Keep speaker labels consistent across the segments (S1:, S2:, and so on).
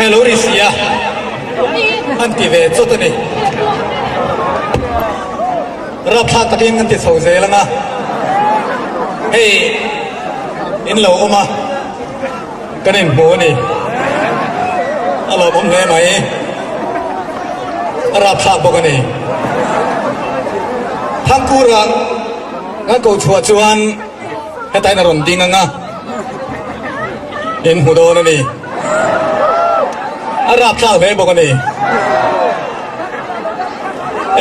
S1: Hei lo ri si a, an ti ve chawt a ni. Rapthlak takin an ti chho zel ang a, hei in lo awm a, kan inhmu a ni. A lawmawm hle mai, a rapthlak bawk a ni. Thangkura kan ko chhuah chuan hetain a rawn ding ang a. In hmu dawn a ni. A rapthlak hle bawk a ni.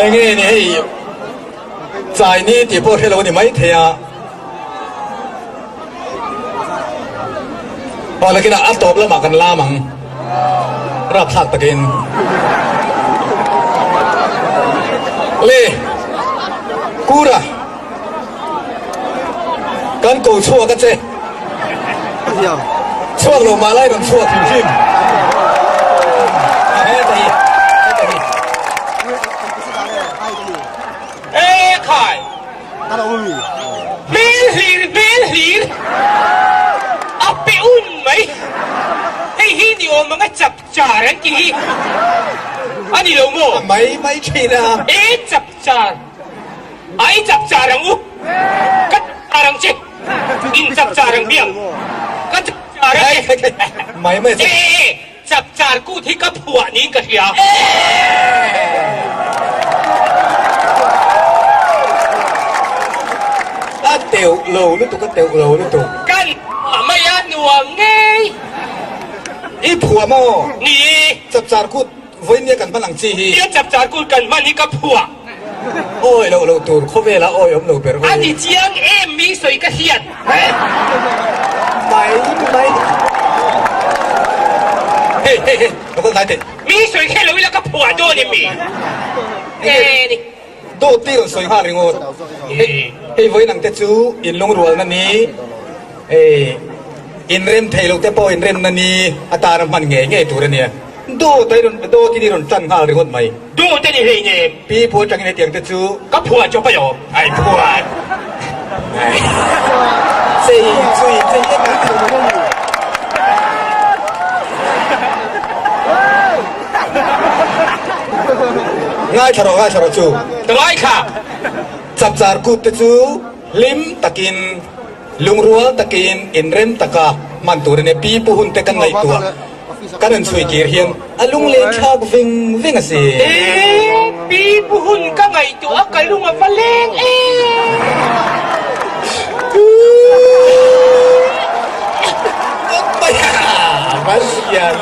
S1: Enge ni hei chai ni tih pawh hre lo a ni mai thei a. Aw nakinah a tawp lamah kan lam ang. Rapthlak takin. Le Kura. Kan ko chhuak a che. Chhuak lo mah lai rawn chhuak hrim hrim. Heta hi, heta hi.
S2: E khai. Hmel hlir, hmel hlir. A pe un mai. Hei hi ni awm anga chap char an ti hi. A ni lo maw?
S1: Mai mai thin a.
S2: E chap char. A i chap char ang u. Ka char ang che. In chap char ang biang. Ka chap char ang che.
S1: Mai mai
S2: che. E e chap char kut hi ka phuah niin ka hria.
S1: A teuh lo lutuk a teuh lo lutuk.
S2: Kan phuah mai a nuam ngei.
S1: I phuah maw?
S2: Ni.
S1: Chap char kut Vawinia kan hman ang chi hi.
S2: Tia chapchar kul kan hman hi ka phuah.
S1: Awi loh loh tur khawvela awi awm lo ber
S2: vawi. A ni chiang em mi sawi ka hriat.
S1: Mai mai. Hei hei hei lo kal hnai teh.
S2: Mi sawi khe lo ila ka phuah dawn em mi? Nge ni.
S1: Dawt te rawn sawi nghal ringawt. Hei hei vawiin ang te chu inlungrualna ni hei inrem thei loh te pawh inremna ni atana hman ngei ngei tur a nia. Dawt a i rawn dawt in i rawn tan nghal ringawt mai.
S2: Dawt a ni hlei nem.
S1: Pi phu atangin hetiang te chu.
S2: Ka phuah chawp a lawm.
S1: Ai phuah. Chei chui chei em em. Ngaithla rawh ngaithla rawh chu.
S2: Ka ngaithla.
S1: Chapchar kut te chu hlim takin lungrual takin inrem taka hman tur a ni. Pi pu hun te kan ngaihtuah. Kan rawn chhui kir hian a lunglen thlak veng veng a si.
S2: E, pi pu hun ka ngaihtuah a ka lung a va leng e.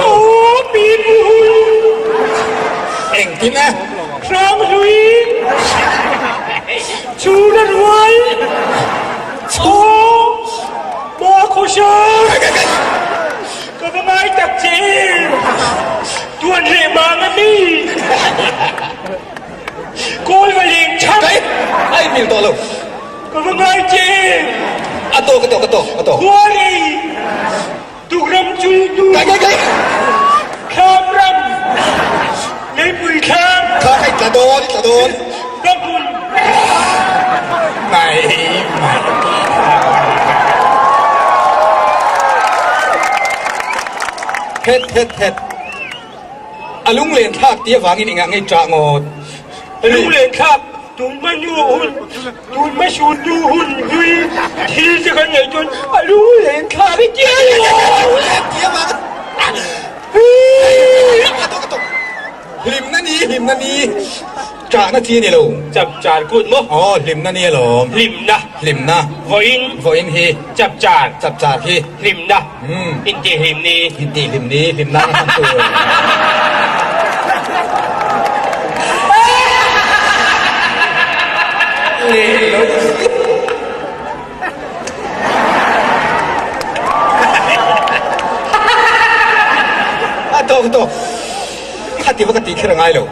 S2: Aw pi pu hun.
S1: Engtin a?
S2: Hranghlui chhun a rual. Aw ma khawsang. Ka va ngai tak che em! Tuan leh mang a mi! Kawl va leng chhak!
S1: Kai! A inmil tawh lo.
S2: Ka va ngai che em!
S1: A tawk, a tawk, a tawk, a tawk.
S2: Khuari! Tukram chul tu!
S1: Kai, kai, kai!
S2: Thlam ram! Leipui thlam!
S1: Kha, kai tla dawn, i tla dawn.
S2: Ramhmun!
S1: Mai mai. Het het het. A lunglen thlak tih avangin engah ngei ṭah ngawt.
S2: A lunglen thlak tun hma nu hun, tun hma sun nu hun hlui thil te kan ngaih chuan a lunglen thlak i tia lo.
S1: Hlimna ni, hlimna ni. Ṭahna chi a ni lo.
S2: Chapchar kut maw?
S1: Aw, hlimna ni alawm.
S2: Hlimna.
S1: Hlimna.
S2: Vawiin.
S1: Vawiin hi.
S2: Chapchar.
S1: Chapchar hi.
S2: Hlimna.
S1: Umm.
S2: Intihhlim ni.
S1: Intihhlim ni, hlimna na hman tur. Leh lo. A tawk tawk. Khati va ka tih kher a ngai lo.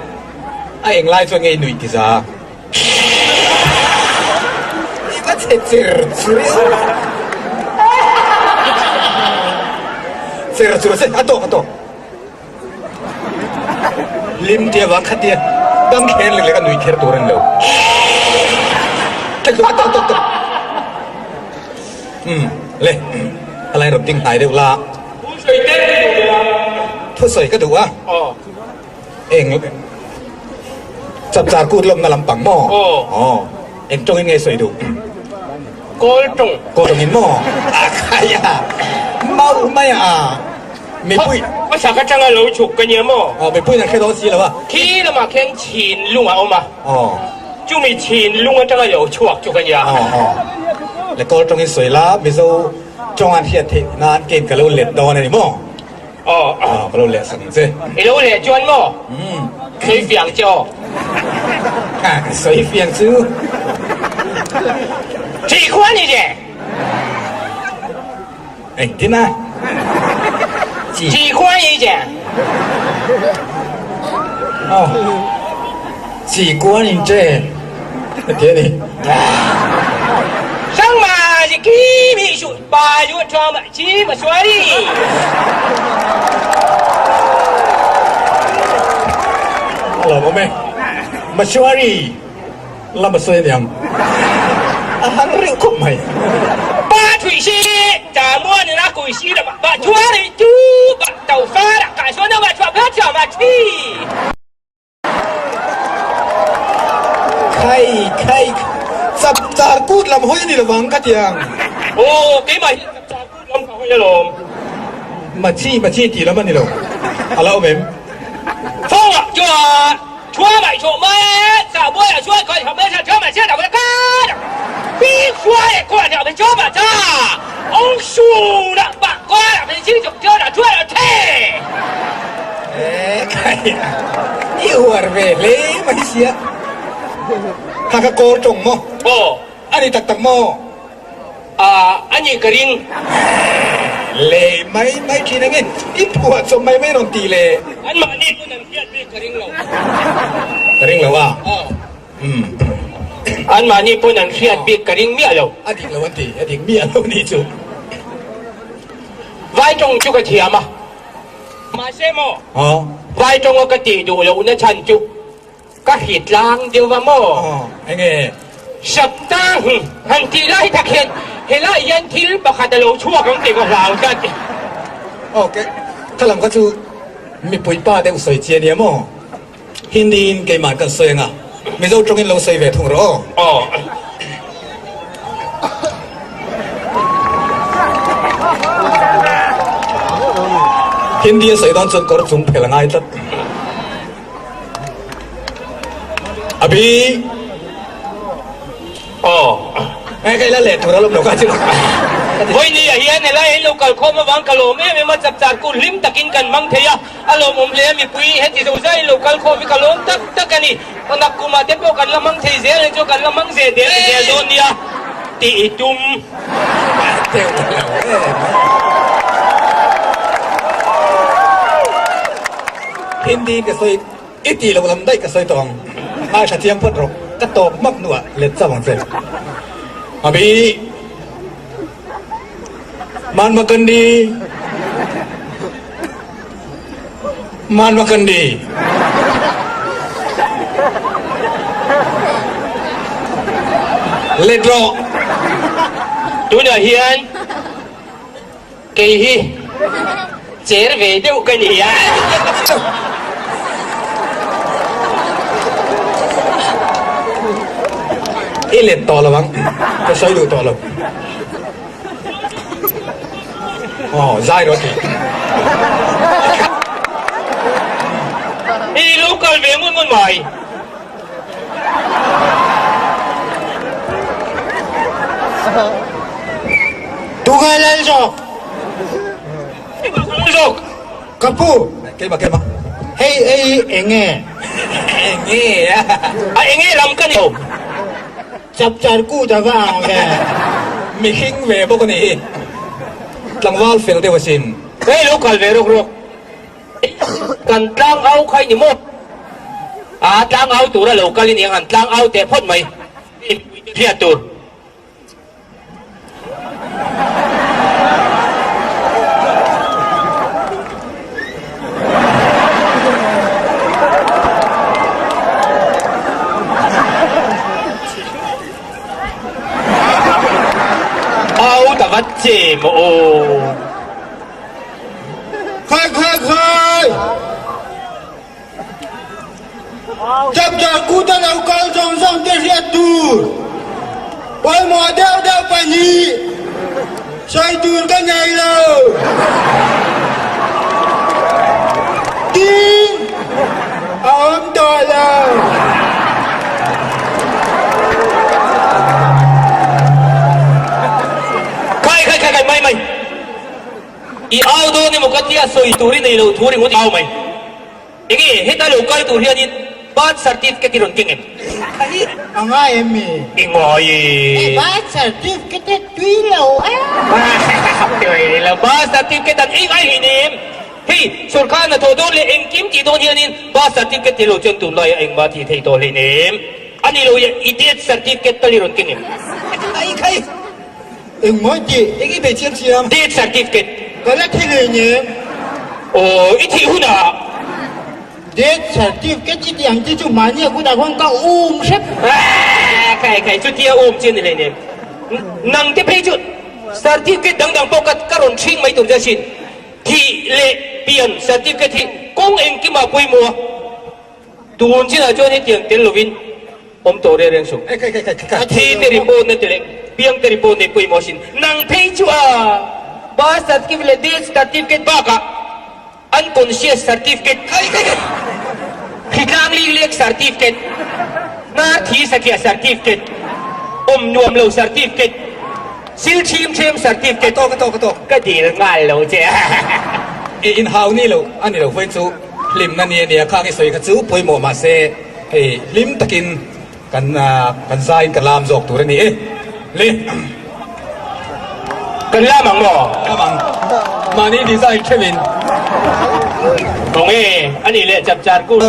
S1: A eng lai chuan ngei nuih ti za. I va chhe cher chur e. Cher chur se a tawk a tawk. Hlim tia vang khatia dam kher lek lek a nui kher tur a ni lo. A tawk tawk tawk. Umm le a lai rawn ding hnai deuh la.
S2: Pu Sawi te ni duh ila.
S1: Thusawi ka duh a. Eng chapchar kut lawmna lampang maw? Aw. Eng tawngin nge sawi duh?
S2: Kawl tawng.
S1: Kawl tawngin maw? A khai a. Mau mai a. Mipui.
S2: Hmasa ka tanga lo chhuk ka nia maw?
S1: Aw, mipuiin an hre dawn si lo a.
S2: Khi lamah khian chhinlung a awm a.
S1: Aw.
S2: Chumi chhinlung atanga lo chhuak chu ka nia.
S1: Aw aw. Le kawl tawngin sawi la, Mizo tawng an hriat theih nan kein ka lo let dawn a ni maw?
S2: Aw.
S1: Aw, ka lo leh sak ang che.
S2: I lo leh chuan maw?
S1: Umm.
S2: Sawi fiang che aw.
S1: Ha, ka sawi fiang chu.
S2: Thih khua ni che.
S1: Engtin a? Chi.
S2: Chi khua ni che.
S1: Aw. Chi kua ni che. Ti a ni.
S2: Sang ma chi ki mi shu pa yu chong ma chi ma sua ri.
S1: A lawm awm e. Mashwari. Lam a sawi aniang. A har reuh khawp mai.
S2: Pa thui si, ta muan in a kui si lam ah ba chua ri chu ba tau fa ra ka suan na ba chua ba chua ma thi.
S1: Khai khai chap char kut lam hawi a ni lovang ka ti ang.
S2: Aw keimah hi chap char kut lam ka hawi alawm.
S1: Machi machi tih lam a ni lo. A la awm em?
S2: Fawng ah chuan Chua mai chua mai sa buai a chua kai tham sa chua mai sia da ka da bi chua e kwa da bi chua ma cha ong shu da ba kwa da bi chi chuk chua da chua da the
S1: E khai a i uar ve hle mai sia kha kha kawl tawng maw
S2: aw
S1: a ni tak tak maw
S2: a a ni ka ring
S1: Le mai mai thin ange i phuah chawp mai mai rawn tih le.
S2: An mahni pawn an hriat bik ka ring lo.
S1: Ka ring lo a. Umm.
S2: An mahni pawn an hriat bik ka ring miah lo.
S1: A dik lo an ti, a dik miah lo ni chu.
S2: Vai tawng chu ka thiam a. Mahse maw? Vai tawnga ka tih duh lohna chhan chu. Ka hri tlang deuh va maw?
S1: Aw, enge?
S2: Saptang han tih lai tak hian helai hian thil pakhat a lo chhuak ang tih ka hlau tlat.
S1: Aw, ke khalam kha chu mipui pa deuh sawi chi a nia maw? Hindi in keimah kan sawi anga Mizo tawngin lo sawi ve thung rawh aw.
S2: Aw.
S1: Hindi a sawi dawn chuan kawr chung phel a ngai tlat. Abi
S2: Aw.
S1: Ngai ka ila leh tur alawm lo ka chu.
S2: Vawiini ah hian helai in lo kal khawm avang ka lawm em em a, chapchar kut hlim takin kan hmang thei a, a lawmawm hle a, mipui heti zo zai in lo kal khawm hi ka lawm tak tak a ni. Nak kumah te pawh kan la hmang thei zel ang chu, kan la hmang zel der zel dawn nia tih i tum.
S1: Teuh lo em. Hindi ka sawi i tih loh lam daih ka sawi tawh ang. Ngaithla thiam phawt rawh, ka tawp hmak hnuah let chauh ang che. Abi Mahatma Gandhi Mahatma Gandhi Let rawh.
S2: Tunah hian Kei hi cher ve deuh ka ni a.
S1: I let tawh lo ang, ka sawi duh tawh lo. Aw, zai rawh ti.
S2: I lo kal ve ngun ngun mai.
S3: Tungai lal zawk.
S2: Zawk.
S3: Ka pu.
S1: Keimah keimah.
S3: Hei hei enge?
S1: Enge a?
S2: A enge lam ka ni lo.
S3: Chapchar kut a va ang ve.
S1: Mihring ve bawk a nih hi. Tlangval fel deuh asin.
S2: Hei lo kal ve rawk rawk. Kan tlang au khai ni maw? A tlang au tura lo kal i ni ang, han tlang au teh phawt mai. Hriat tur. Au ta vat che maw aw.
S3: Khai khai khai! Chapchar Kut a lo kal zawng zawng te hriat tur pawimawh deuh deuh pahnih sawi tur ka nei lo. Tin a awm tawh lo.
S2: Khai khai khai khai mai mai. I au dawn emaw ka tia sawi tur i nei lo thu ringawt i au mai. Enge heta lo kal tur hianin birth certificate i rawn keng em?
S3: A ngai em mi?
S2: I ngai e.
S3: E birth certificate tui lo a.
S2: Tui lo birth certificate an ei ngai hlei nem. Hei sorkar hnathawh dawn leh engkim tih dawn hianin birth certificate ti lo chuan tunlaiah engmah tih theih tawh hlei nem. A ni lo i death certificate tal i rawn keng em?
S1: Khai khai.
S3: Engmaw tih?
S1: Eng i bei chiam chiam?
S2: Death certificate.
S3: Ka la thi leh nem.
S2: Aw, i thih hunah.
S3: Death certificate chi tih ang chi chu mahni a kutah khuan ka um hrep.
S2: Khai khai, chutia um chi a ni hlei nem. Nang te phei chu certificate dang dang pawh ka ka rawn ṭhing mai tur che asin. Thih leh pian certificate hi kawng engkimah pawimawh a. Tun chinah chuan hetiang tel lovin awm tawh reng reng suh. Thi te report na ti leh piang te report nei pawimawh asin. Nang phei chu a birth certificate leh death certificate bakah unconscious certificate, hritlang lilek certificate, hnar thi satliah certificate, awm nuam lo certificate, sil chhim thlem certificate ka dil nghal lo che.
S1: I inhau ni lo a ni lo vawiin chu. Hlimna ni a nia, khang i sawi kha chu pawimawh mahse hei hlim takin kan kan zaiin ka lam zawk tur a ni e. Le.
S2: Kan lam ang maw?
S1: Lam ang. Mahni design theuhin.
S2: Kawng e, a nih leh chapchar kut.